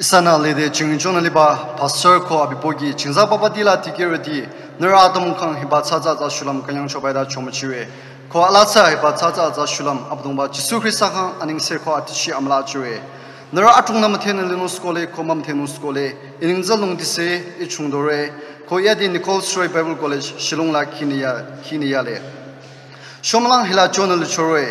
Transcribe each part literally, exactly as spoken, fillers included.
Ihsanü lede chingchonü liba pastor ko abi pohki chingza papa dila tikehrüti, nührü atümung khyang hiba tsatsa tsü shulüm künyangchoba-i ta chomüchire. Ko alaa tsü hiba tsatsa tsü shulüm Abüdongba Jisu Khrista khyang anengse ko atichi amüla chire. Nührü adrongnü müdhenü linung sükole ko mümüdhenung sükole, inengzü lungdise, ichungdore, ko yade Nicole Sroy Bible College, Shillong la khinü ya, khinü yale. Shomülang hila chonü lichore.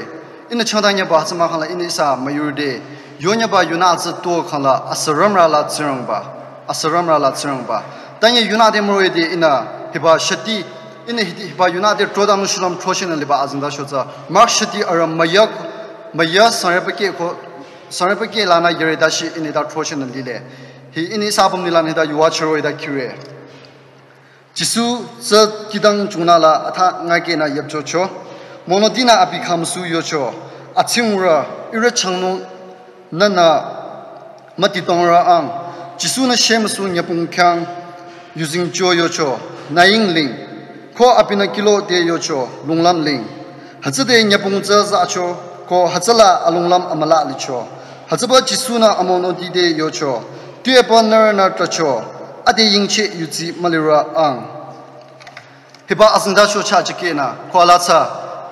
Ihnü changdanyaba hütsü mahkhang la ihnü ihsa müyurüde, yonyaba yunü tsü tuo khang la asürümrü la Tsingrangba. Asürümrü la Tsingrangba. Tanye yunü te müroh-i de ihnü hiba shati, ihnü hiti hiba yunü te trodanung shulüm throchehnü liba azengtacho tsü Mark shati arü müya, müya sangreba keh ko, sangreba keh lanü yare tashi ihnü ta throchehnü lile. Hi ihnü ihsa apüm nengla nü ta yuva chüroh-i ta khire. Jisu tsü kihtang chungnü la atha ngakehnü yüpchocho. Monotinü abi khyang müsu yocho. Atsingurü, ihrü changnung nünü mütitongrü ang. Jisu-nü shemüsu nyübong khyang yuzeng jo yocho. Nü yingling. Ko abinü kihlo te yocho. Lunglümling. Hütsüde nyübong tsü zacho, ko hütsüla alunglüm amüla licho. Hütsüba Jisu-nü amonoti te yocho. Tuepü nührünü trahcho. Ade yingcheh yudsi mülirü ang. Hiba azengtacho chah jikehnü, ko alaa tsü,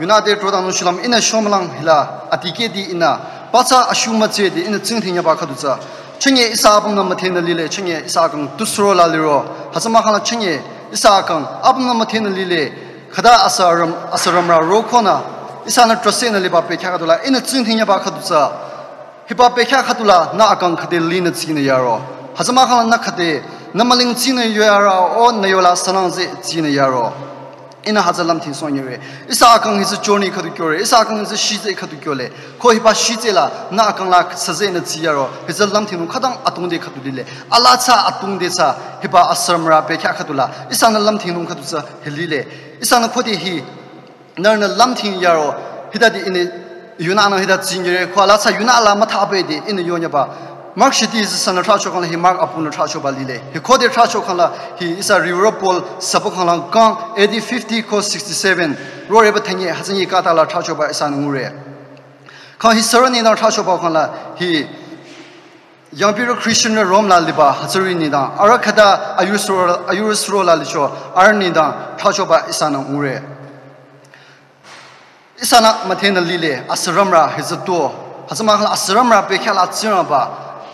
yunü te trodanung shulüm ihnü shomülang hila, atikehdi ihnü, pathsa ashu mütsedi ihnü tsingdhingnyaba khüdu tsü. Chünye ihsa apümnü müdhenü lile, chünye ihsa akang tu suro la liro. Hütsü mahkhang la chünye ihsa akang apümnü müdhenü lile. Khüta asürüm, asürümrü ro konü, ihsanü trahsehnü liba bekhyah khüdu la, ihnü tsingdhingnyaba khüdu tsü. Hiba bekhyah khüdu la nü akang khüde linü tsinü yaro. Hütsü mahkhang la nü khüde, nü müling tsinü yoyarü o nü yola sünang ze tsinü yaro. Ihnü hütsü lümdhingsohnyire. Ihsa akang hi tsü choni khüdu kyore. Ihsa akang hi tsü shize khüdu kyole. Ko hiba shize la nü akang la süzehnü tsi yaro. Hi tsü lümdhingnung khütang atungde khüdu lile. Alaa tsü atungde tsü hiba asürümrü bekhyah khüdu la. Ihsanü lümdhingnung khüdu tsü hi lile. Ihsanü khode hi nührünü lümdhing yaro, hitade ihnü yunünü hita tsingire, ko alaa tsü yunü la müthabede ihnü yonyaba. Mark shiti tsü sünü trahcho khang la hi Mark apunü trahchoba lile. Hi khode trahcho khang la hi ihsa Reverend Paul süpü khang la kang A D fifty ko sixty-seven. Roreba thanye hütsünyi khata la trahchoba ihsanü ngure. Kang hi sürü nengdang trahchoba khang la hi yangpirü Christian Rome la liba hütsüri nengdang. Arüh khüta ayurü suro, ayurü suro la licho, arüh nengdang trahchoba ihsanü ngure. Ihsanü müdhenü lile, asürümrü hi tsü tuo. Hütsü mahkhang la asürümrü bekhyah la Tsingrangba.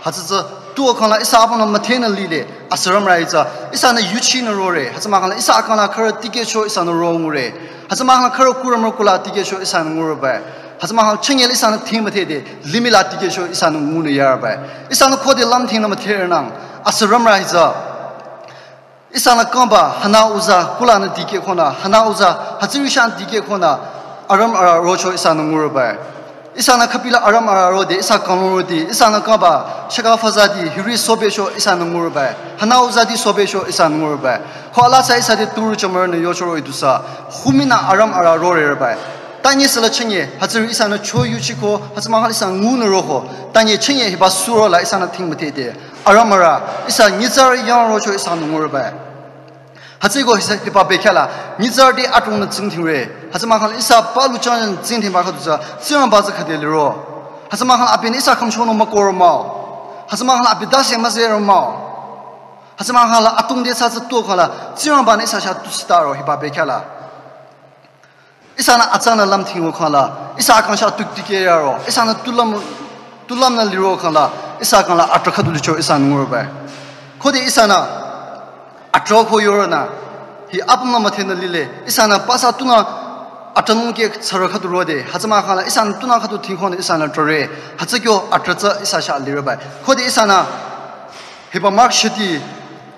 Hütsü tsü tuo khang la ihsa apümnü müdhenü lile, asürümrü hi tsü. Ihsanü yuchinü rore. Hütsü mahkhang la ihsa akang la khürü tikehcho ihsanü ro ngure. Hütsü mahkhang la khürü kurümrü kula tikehcho ihsanü ngureba. Hütsü mahkhang la chünye la ihsanü thing müdhede, limih la tikehcho ihsanü ngunü yareba. Ihsanü khode lümdhingnü müdherenang, asürümrü hi tsü. Ihsanü kangba, hana uza, kulanü dikeh konü, hana uza, hütsüri shan dikeh konü, arüm arü rocho ihsanü ngureba. Ihsanü khüpila arüm arü rode, ihsa kanglung rode, ihsanü kangba, shaka fazadi, hiri sobecho ihsanü ngureba. Hana uzadi sobecho ihsanü ngureba. Ko alaa tsü ihsa te turu chamürünü yochoro idusa, huminü arüm arü roreba. Tanye süla chünye, hütsüri ihsanü cho yuchiko, hütsü mahkhang la ihsanü ngunü roko, tanye chünye hiba suro la ihsanü thing müdhede. Arüm arü, ihsa nyitsarü yang rocho ihsanü ngureba. Hütsüeko ihsa hiba bekhyah la, nyitsarü te adrongnü tsingdhingre. Hütsü mahkhang la ihsa palu chang tsingdhingba khüdu tsü, Tsingrangba tsü khüde liro. Hütsü mahkhang la abinü ihsa khümchonung mükohro mah-o. Hütsü mahkhang la abi tase müzehro mah-o. Hütsü mahkhang la atungde tsü tsü tuo khang la, Tsingrangbanü ihsa chah tusitaro hiba bekhyah la. Ihsanü atsanü lümdhingo khang la, ihsa akang chah tu tikeh yaro, ihsanü tulüm, tulümnü liro khang la, ihsa akang la atrah khüdu licho ihsanü ngureba. Khode ihsanü atrah ko yoronü, hi apümnü müdhenü lile, ihsanü pathsa tunü atrahnung keh tsürü khüdu rode, hütsü mahkhang la ihsanü tunü khüdu thingkonü ihsanü trore, hütsü kyo atrah tsü ihsa chah lireba. Khode ihsanü hiba Mark shiti,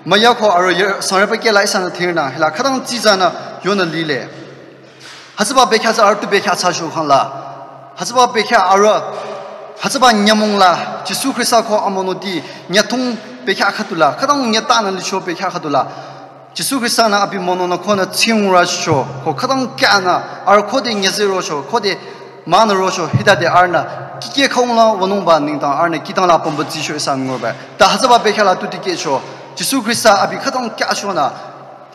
müyako arü ye, sangreba keh la ihsanü thingnü, hila khütang tsitsanü yonü lile. Hütsüba bekhyah tsü arüh tu bekhyah thsacho khang la. Hütsüba bekhyah arüh, hütsüba nyümong la, Jisu Khrista ko amonoti, nyütung bekhyah khüdu la, khütang nyütanü licho bekhyah khüdu la. Jisu Khrista-nü abi mononü konü tsingurü cho, ko khütang kyanü, arüh khode nyüzeh rocho, khode münü rocho, hitade arühnü, kikeh khaung la wünungba nengdang arühnü, kihtang la pümba tsicho ihsanü ngureba. Ta hütsüba bekhyah la tu tikehcho, Jisu Khrista abi khütang kyachonü,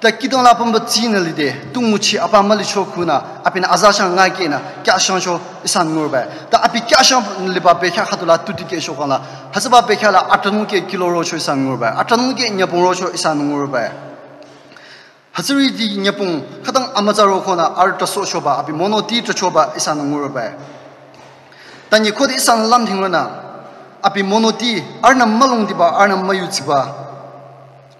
Ta kidang la pamba tsinü lide, tu nguchi apa mülicho khunü, abinü aza shang nga kenü, kya shang sho ihsanü ngurbai. Ta abi kya shang liba bekya khüdula tu tikehcho khangla, hütsüba bekya la atranung ke kilo rocho ihsanü ngurbai. Atranung ke nyapung rocho ihsanü ngurbai. Hütsüri di nyapung khütang amütsa ro khonü arüh tasohchoba, abi monoti tachoba ihsanü ngurbai. Tanyi khode ihsanü lamdhing ronü, abi monoti, arühnü mülungdiba, arühnü müyutsiba,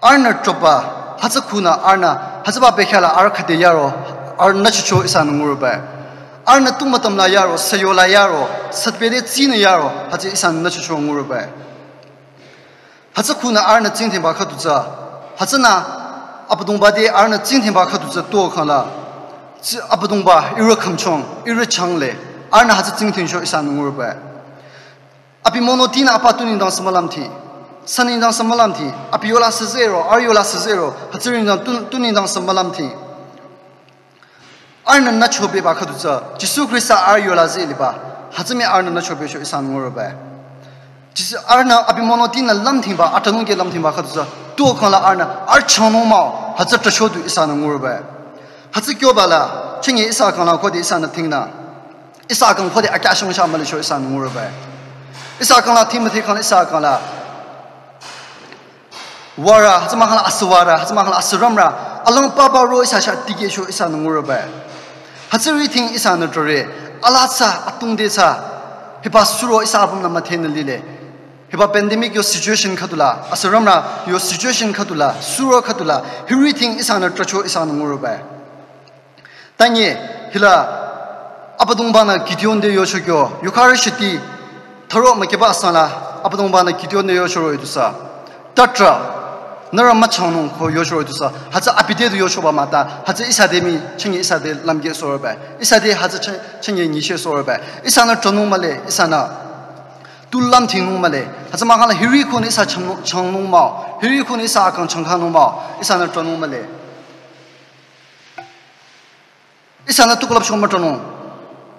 arühnü troba, hütsü khunü arühnü, hütsüba bekya la arüh khüde yaro, arüh nachicho ihsanü ngurbai. Arühnü tungmatam la yaro, sayo la yaro, satbede tsinü yaro, hütsü ihsanü nachicho ngurbai. Hütsü khunü arühnü tsingdhingba khüdu tsü, hütsünü Abüdongba te arühnü tsingdhingba khüdu tsü tuo khangla, tsi Abüdongba ihrü khümchong, ihrü changle, arühnü hütsü tsingdhingcho ihsanü ngurbai. Abi monotinü apa tu nengdang sü mülamdhi, sü nengdang sü mülamdhi, abi yola sü zero, arüh yola sü zero, hütsü nengdang tu, tu nengdang sü mülamdhi. Arühnü nüchobeba khüdu tsü, Jisu Khrista arüh yola zeliba, hütsümi arühnü nüchobecho ihsanü ngurbai. Jisu arühnü abi monotinü lamdhingba, atranung ke lamdhingba khüdu tsü, tuo khangla arühnü arüh changnung mah-o, hütsü tacho du ihsanü ngurbai. Hütsü kyoba la, chingi ihsa khangla khode ihsanü dhingnü. Ihsa khang khode akya shang sha mülicho ihsanü ngurbai. Ihsa khangla Timothy khang ihsa khangla. Wara, hütsü mahkhangla asüwara, hütsü mahkhangla asüramra, alang papa ro ihsa sha tikehcho ihsanü ngurbai. Hütsüri ting ihsanü tore, ala tsü, atungde tsü, hiba suro ihsa apümnü müdhenü lile. Hiba pandemic yo situation khüdula, asüramra yo situation khüdula, suro khüdula, hiri ting ihsanü tracho ihsanü ngurbai. Tanyi, hila, Abüdongba-nü Gideon te yocho kyo, yukharü shiti, tharo mükeba asang la, Abüdongba-nü Gideon te yocho roh-i du sü. Tatra, nührü müchangnung ko yocho roh-i du sü, hütsü abi te du yochoba mah ta, hütsü ihsa te mii, chingi ihsa te lamke sohrobai. Ihsa te hütsü chi-, chingi nyishe sohrobai. Ihsanü tranung mühle, ihsanü tu lamdhingnung mühle. Hütsü mahkhangla hiri khunü ihsa changnung, changnung mah-o, hiri khunü ihsa akhang changkhanung mah-o, ihsanü tranung mühle. Ihsanü tu külüpcho mütranung.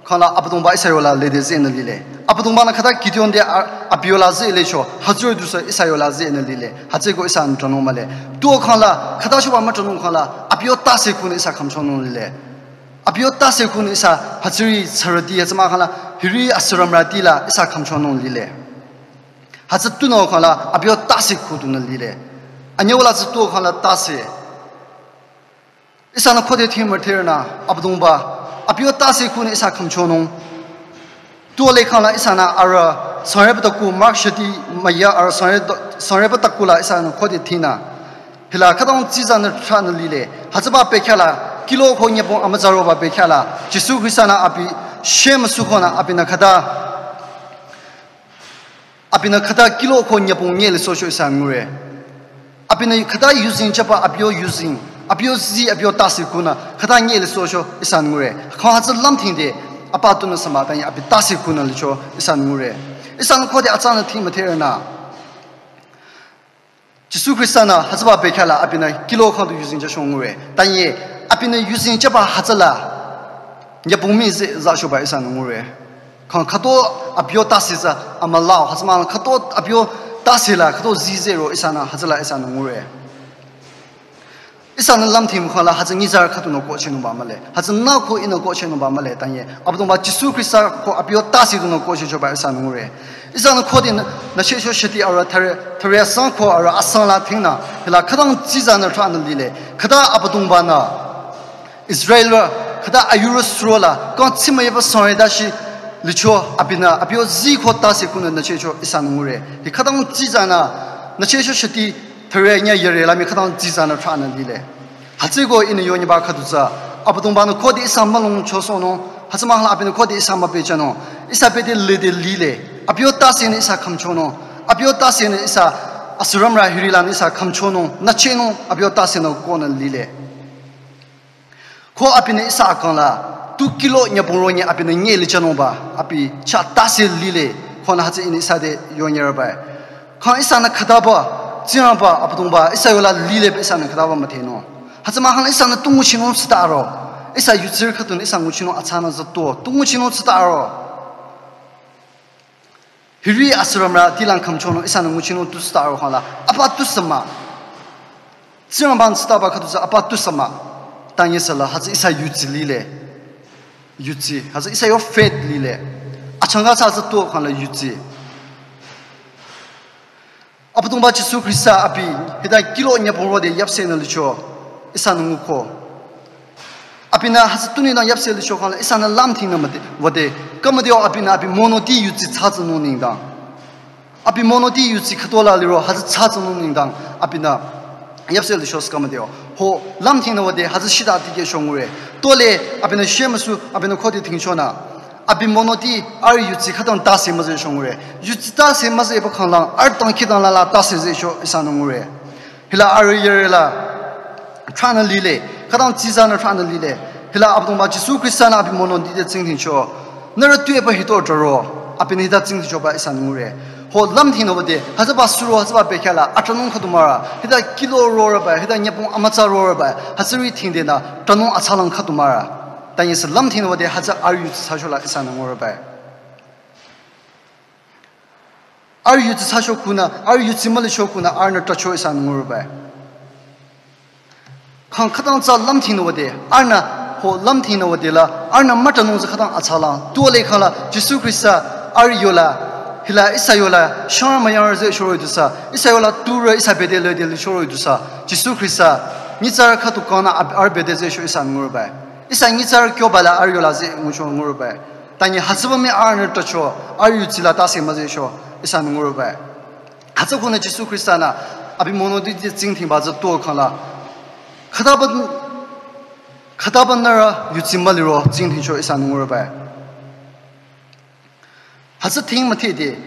Khangla Abüdongba ihsa yola lede zenü lile. Abüdongba-nü khüta Gideon te a-, abi yola zelecho, hütsüri du sü ihsa yola zenü lile. Hütsüeko ihsanü tranung mühle. Tuo khangla, khüta choba mütranung khangla, abi yo tase khunü ihsa khümchonung lile. Abi yo tase khunü ihsa hütsüri sürüti, hütsü mahkhangla, hiri asüramrüti la ihsa khümchonung lile. Hütsü tunüo khangla, abi yo tase khu dunü lile. Anyüwala tsü tuo khangla tase. Ihsanü khode thing müdherünü, Abüdongba, abi yo tase khunü ihsa khümchonung. Tuo le khangla ihsanü arüh, sangreba taku Mark shiti maya arüh sangre-, sangreba taku la ihsanü khode thingnü. Hila khütang tsizanü trahnü lile. Hütsüba bekya la, kilo ko nyapung amütsa roba bekya la, Jisu Khrista-nü abi, shemüsu khonü abinü khüta. Abinü khüta kilo ko nyapung nyele sohcho ihsanü ngure. Abinü khüta yuzeng chaba abi yo yuzeng, abi yo zi, abi yo tase khunü khüta nyele sohcho ihsanü ngure. Khang hütsü lamdhingde apa tunü sü mah tanyi abi tase khunü licho ihsanü ngure. Ihsanü khode atsanü thing müdherünü. Jisu Khrista-nü hütsüba bekya la abinü kilo khang du yuzeng chashong ngure. Tanyi abinü yuzeng chaba hütsü la nyapung mii ze zachoba ihsanü ngure. Khang khüto abi yo tase tsü amülao, hütsü mahkhang khüto abi yo tase la khüto zi zero ihsanü hütsü la ihsanü ngure. Ihsanü lamdhing khangla hütsü nyitsarü khüdunü kohchehnungba mühle. Hütsü nü ko ihnü kohchehnungba mühle tanyi. Abüdongba Jisu Khrista ko abi yo tase dunü kohchehchoba ihsanü ngure. Ihsanü khode nü, nüchehcho shiti arüh thare, thare asang ko arüh asang la thingnü. Hila khütang tsizanü trahnü lile. Khüta Abüdongba-nü Israelrü, khüta ayurü suro la, kang tsimüyeba sangre dashi licho abinü, abi yo zi ko tase khunü nüchehcho ihsanü ngure. Hi khütang tsizanü, nüchehcho shiti, thare nyü yare la mii khütang tsizanü trahnü lile. Hütsüeko ihnü yonyiba khüdu tsü, Abüdongba-nü khode ihsa mülungchosohnung, hütsü mahkhangla abinü khode ihsa müpehjünung, ihsa bete lede lile. Abi yo tasenü ihsa khümchonung, abi yo tasenü ihsa asüramrü hiri lanü ihsa khümchonung, nüchehnung, abi yo tasenü konü lile. Ko abinü ihsa akang la, tu kilo nyapung ronyi abinü nyele chanungba, abi chah tase lile, konü hütsü ihnü ihsa te yonyerübai. Khang ihsanü khütaba, Tsingrangba, Abüdongba, ihsa yola lileba ihsanü khütaba müdhenung. Hütsü mahkhang ihsanü tu nguchinung tsüta aro. Ihsa yutsirü khüdunü ihsa nguchinung atsanü zato, tu nguchinung tsüta aro. Hiri asüramrüti lang khümchonung ihsanü nguchinung tu tsüta aro khangla, apa tu sü mah. Tsingrangba-nü tsütaba khüdu tsü apa tusü mah. Tanyesüla hütsü ihsa yudsi lile. Yudsi. Hütsü ihsa yo faith lile. Achangka tsü hütsü tuo khangla yudsi. Abüdongba Jisu Khrista abi hita kilo nyapong rode yapsehnü licho. Ihsanü nguko. Abinü hütsü tu nengdang yapseh licho khangla ihsanü lümthingnü müde, wüde. Kümüdeo abinü abi monoti yudsi thsatsünung nengdang. Abi monoti yudsi khütola liro hütsü thsatsünung nengdang abinü yapseh licho sü kümüdeo. Ho lümthingnü wüde hütsü shita tikeh shongure. Tole abinü shemüsu abinü khode thingchonü. Abi monoti arüh yudsi khütang tase müzeh shongure. Yudsi tase müzeh pü khanglang arüh tang kidang lala tase zehcho ihsanü ngure. Hila arüh yirela thranü lile. Khütang tsizanü thranü lile. Hila Abüdongba Jisu Khrista-nü abi monoti te tsingdhingcho. Nührü tuepü hito draro. Abinü hita tsingdhingchoba ihsanü ngure. Ho lümthingnü wüde. Hütsüba suro hütsüba bekhyahla. Atranung khüdu mara. Hita kilo roreba. Hita nyapong amütsa roreba. Hütsüri thingdenü. Tranung atsalang khüdu mara. Tanyesü lümthingnü wüde. Hütsü arüh yudsi thsachola ihsanü ngureba. Arüh yudsi thsacho khunü, arüh yudsi mülicho khunü, arühnü trahcho ihsanü ngureba. Khang khütang tsü lümthingnü wüde, arühnü ho lümthingnü wüde la, arühnü mütranung tsü khütang atsalang. Tole khangla, Jisu Khrista arüh yola, hila ihsa yola, shangrü müyangrü zeh shoro idusa, ihsa yola turü ihsa bede lede li shoro idusa, Jisu Khrista, nyitsarü khüdu kangnü ab-, arüh bede zehcho ihsanü ngureba. Ihsa nyitsarü kyoba la arüh yola zeh ngucho ngureba. Tanye hütsüba mii arühnü trahcho, arüh yudsi la tase müzehcho, ihsanü ngureba. Hütsü khunü Jisu Khrista-nü, abi monoti te tsingdhingba tsü tuo khangla. Khütaba, khütaba nührü yudsi müliro tsingdhingcho ihsanü ngureba. Hütsü thing müthede,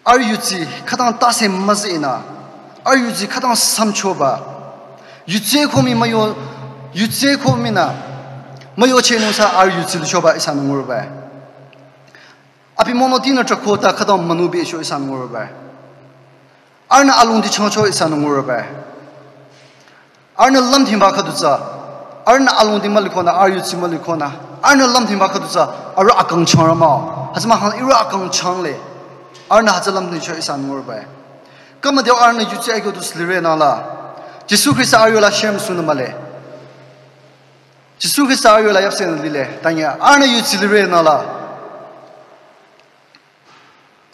arüh yudsi khütang tase müzehnü, arüh yudsi khütang sümchoba. Yudsi ko mii müyo, yudsi ko mii nü, müyochehnung sü arüh yudsi lichoba ihsanü ngureba. Abi monotinü trahko ta khütang münü becho ihsanü ngureba. Arühnü alongdi changcho ihsanü ngureba. Arühnü lümthingba khüdu tsü. Arühnü alongdi mülikonü, arüh yudsi mülikonü. Arühnü lümthingba khüdu tsü. Arüh akang changrü mah-o. Hütsü mahkhang ihrü akang changle. Arühnü hütsü lümthingcho ihsanü ngureba. Kümüdeo arühnü yudsi akyo du sü lire nangla. Jisu Khrista arüh yola shemüsunü mühle. Jisu Khrista arüh yola yapsehnü lile. Tanye arühnü yudsi lire nangla.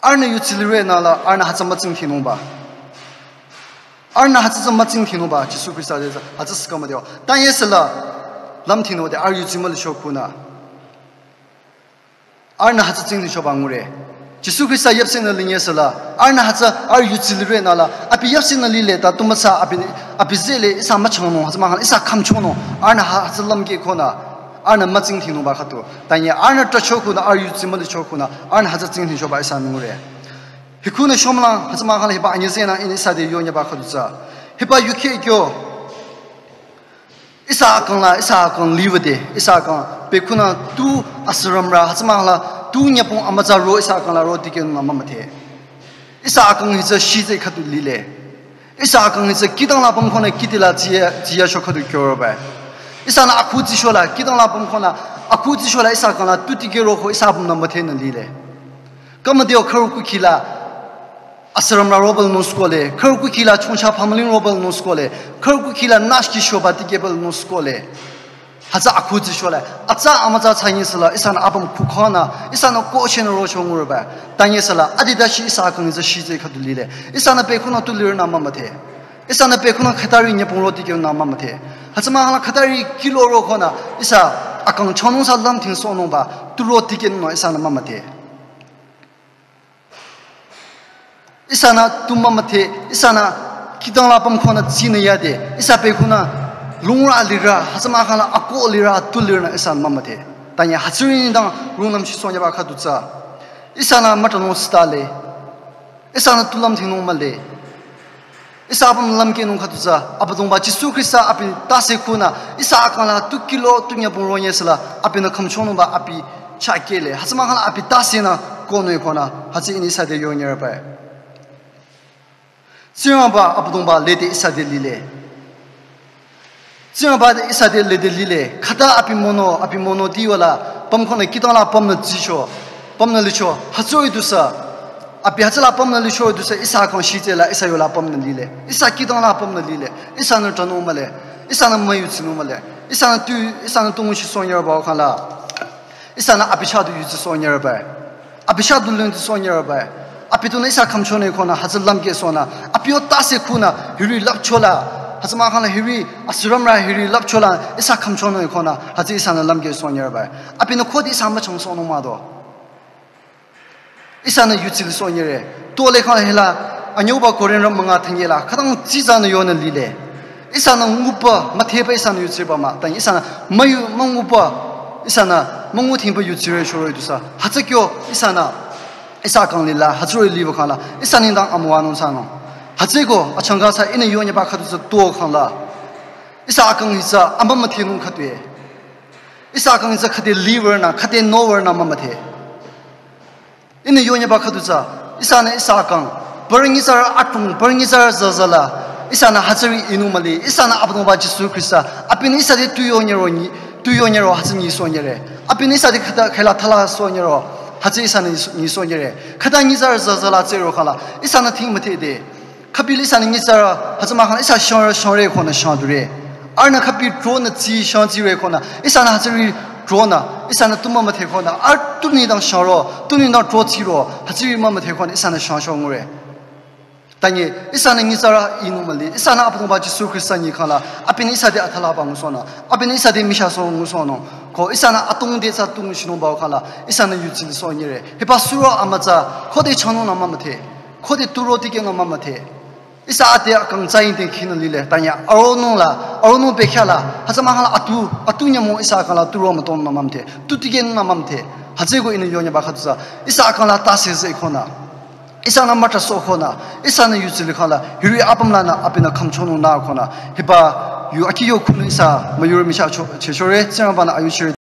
Arühnü yudsi lire nangla, arühnü hütsü mütsingdhingnungba. Arühnü hütsü tsü mütsingdhingnungba, Jisu Khrista te tsü, hütsü sü kümüdeo. Tanyesüla, lümthingnü wüde, arüh yudsi mülicho khunü. Arühnü hütsü tsingdhingchoba ngure. Jisu Khrista yapsehnü linyesüla, arühnü hütsü arüh yudsi lire nangla, abi yapsehnü lile ta tu müsa abi, abi zehle ihsa müchangnung, hütsü mahkhang ihsa khümchongnung, arühnü hü-, hütsü lümkeh khonü, arühnü mütsingdhingnungba khüdu. Tanye arühnü trahcho khunü, arüh yudsi mülicho khunü, arühnü hütsü tsingdhingchoba ihsanü ngure. Hikhunü shomlang, hütsü mahkhang hiba anyezenü ihnü ihsa te yonyeba khüdu tsü. Hiba yukheh kyo. Ihsa akang la, ihsa akang liwüde, ihsa akang, pekhunü tu asürümrü, hütsü mahkhang la, tu nyapong amütsa ro, ihsa akang la ro dikehnung mümüdhe. Ihsa akang hi tsü shitse khüdu lile. Ihsa akang hi tsü kidang la pümkhonü kidila tsiya, tsiya sho khüdu kyoroba. Ihsanü akhu tsichola, kidang la pümkhonü, akhu tsichola ihsa akang la tu dikehro ko ihsa apümnü müdhenü lile. Kümüdeo khürü kukhila, asürümrü roba nung skole, khürü kukhila chongcha pümling roba nung skole, khürü kukhila nashki shoba dikehba nung skole. Hütsü akhu tsichola, atsa amütsa thsanyesüla, ihsanü apüm kukhanü, ihsanü kohchehnü rocho ngurüba. Tanyesüla, adida shi ihsa akang hi tsü shitse khüdu lile. Ihsanü pekhunü tu lirünü mümüdhe. Ihsanü pekhunü khütari nyapong ro dikehnung mümüdhe. Hütsü mahkhang la khütari kilo ro khonü, ihsa akang changnung sü lümthingsohnungba, tu ro dikehnung ihsanü mümüdhe. Ihsanü tu mümüdhe, ihsanü kidang la pümkhonü tsinü yade, ihsa pekhunü lungrü lirü, hütsü mahkhang la akoh lirü, tu lirünü ihsanü mümüdhe. Tanye hütsüri nengdang rungnüm shisohnyeba khüdu tsü. Ihsanü mütranung sitale. Ihsanü tu lümthingnung mühle. Ihsa apüm lümkehnung khüdu tsü, Abüdongba Jisu Khrista abi tase khunü, ihsa akang la tu kilo tu nyapong ronyesüla, abinü khümchonungba abi chah kehle. Hütsü mahkhang la abi tasenü kohnung khonü, hütsü ihnü ihsa te yonyereba. Tsingrangba Abüdongba lede ihsa te lile. Tsingrangba te ihsa te lede lile. Khüta abi mono, abi monoti wala, pümkhonü kidang la pümnü tsicho, pümnü licho, hütsüri dusü. Abi hütsüla pümnü licho dusü ihsa kang shitse la ihsa yola pümnü lile. Ihsa kidang la pümnü lile. Ihsanü tanung mühle. Ihsanü müyutsinung mühle. Ihsanü tu, ihsanü tu nguchi sonyarba khala. Ihsanü abi chah du yutsi sonyarba. Abi chah du lungti sonyarba. Abi tunü ihsa khümchonü konü hütsü lümkehsohnü. Abi yo tase khunü hiri lüpchola. Hütsü mahkhang la hiri asüramra hiri lüpchola. Ihsa khümchonü konü hütsü ihsanü lümkehsoh nyarba. Abinü khode ihsa müchangsohnung mah do. Ihsanü yutsi lisoh nyare. Tole khang hila anyüba Korinrü münga thangela. Khütang tsitsanü yonü lile. Ihsanü nguba, müthehba ihsanü yutsiba mah. Tanyi ihsanü müyu, münguba. Ihsanü müngu thingba yutsire chore dusü. Hütsü kyo ihsanü. Ihsa kang lila, hütsüro liba khala. Ihsa nengdang amüwanung thsanung. Hütsüeko, achangka sü ihnü yonyaba khüdu sü to khang la. Ihsa akang hi sü amümüdhenung khütoi. Ihsa akang hi sü khüde liver nü, khüde nover nü mümüdhe. Ihnü yonyaba khüdu sü, ihsanü ihsa akang. Parü nyitsarü atung, parü nyitsarü zazala. Ihsanü hütsüri inung mühle, ihsanü Abüdongba Jisu Khrista. Abinü ihsa te tu yonyaro nyi, tu yonyaro hütsü nyisoh nyare. Abinü ihsa te khüta khela thala soh nyaro. Hütsü ihsanü nyisoh, nyisoh nyare. Khüta nyitsarü zazala tsero khala. Ihsanü thing müdhede. Khüpili ihsanü nyitsarü, hütsü mahkhang ihsa shangre, shangre konü shangdure. Arühnü khüpi tronü tsi shangtsire konü, ihsanü hütsüri tronü, ihsanü tu mümüdhe konü, arüh tu nengdang shangro, tu nengdang tro tsiro, hütsüri mümüdhe konü, ihsanü shangshang ngure. Tanyi, ihsanü nyitsarü inung mühle, ihsanü Abüdongba Jisu Khrista nyi khala, abinü ihsa te athalaba ngusohnü, abinü ihsa te michahsoh ngusohnung, ko ihsanü atong te sü tu nguchinungba khala, ihsanü yutsi lisoh nyare. Hiba suro amütsa, khode changnung nü mümüdhe, khode turo tikehnung nü mümüdhe. Ihsa ade akang tsaying te khinü lile, tanyi aronung la, aronung bekhyah la, hütsü mahkhang la atu, atu nyümong ihsa akang la turo mütonung nü mümüdhe, tu tikehnung nü mümüdhe, hütsüeko ihnü yonyaba khüdu sü, ihsa akang la tase zeh konü, ihsanü mütrasoh konü, ihsanü yutsi li khala, hiri apüm lanü abinü khümchonung nü konü, hiba yu akhi yo khunü ihsa müyurü michah cho, chechore, Tsingrangba-nü ayuchire